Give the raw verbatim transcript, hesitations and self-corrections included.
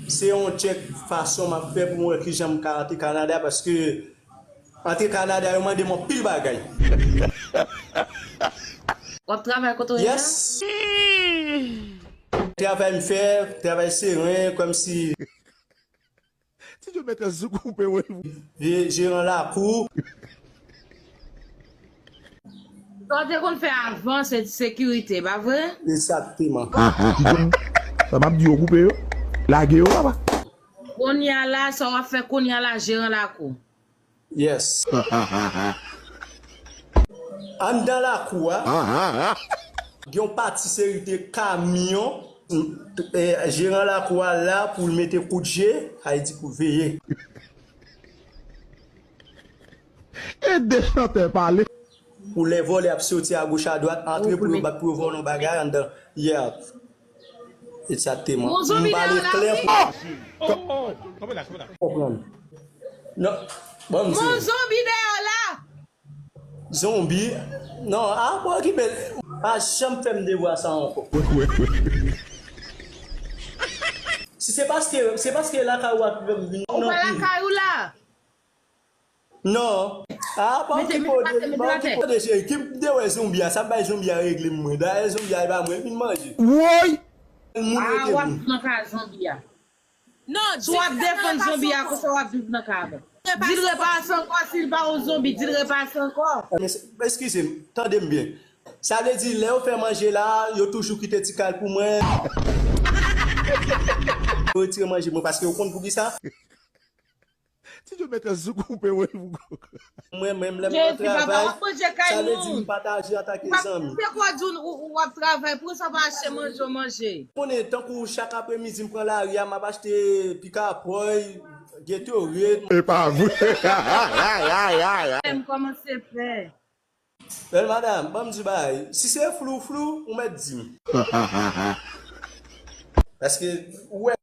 Se yon tchèk fason m ap fè pou m wè kijan m ka antre Kanada, paske antre Kanada, yo mande m anpil bagay. W ap travay kote w ye a? Yes. Travay m fè, travay seren, kòmsi Ti John mèt sou koupe wi. Vye jeran lakou. Sa w te konn fè avan, se sekirite, pa vre? Egzakteman. Ti John, sa m ap di yo koupe yo. Lage yo, papa. Kounye a la, sa w ap fè kounye a la, jeran lakou. Yes. Anndan lakou a, gen yon pati seri de kamyon, eh, jeran lakou a la pou l mete kout je, sa vle di pou veye. E de chantè pale. Pou lè vòlè ap soti agoch adwat, antre pou yo bat pou yo vòlè yon bagay anndan. Yeah. Egzakteman. Bon, zonbi M pale la, la, klè wi. Pou konprann. Non. Bon, m di Bon, zonbi dèyè w la. Zonbi. Non, a pa okipe. Pa janm fè m devwa sa ankò. Si se paske, se paske lakay ou a vin Ou pa non pli. Lakay ou la. Non. A pa Mete, okipe mete w atè, de, mete pa atè. Okipe w de cheri. Ki m te wè zonbi a, sa bay zonbi a regle m mwen. Dayè zonbi a e pa mwen vin manje. Woy! Moun Ah, rete w ap moun. pran ka zonbi a. Non, Si w ap defann zonbi a, konsa w ap viv nan ka a. Di l repase ankò, si l pa yon zonbi, di l repase ankò. Men se- Eskize m, tande m byen. Sa vle di, lè yo fè manje la, yo toujou kite ti kal pou mwen. Yo retire manje mwen paske yo konn poukisa. Ti John mèt sou koupe wi. Mwen menm, lè m Jezi, nan papa, w travay, ap manje kay sa vle di moun. m pataje an tanke Papa, zanmi. se kwa di w, ou w ap travay, pou sa pa achte manje w manje. Konnen, tankou chak apremidi, m pran lari a, m ap achte pikapòy, Gatorade. E pa vre. M kòmanse pè. Bèl madanm, ban m di bagay. Si se flou, flou, ou mèt di m. Paske, ou wè,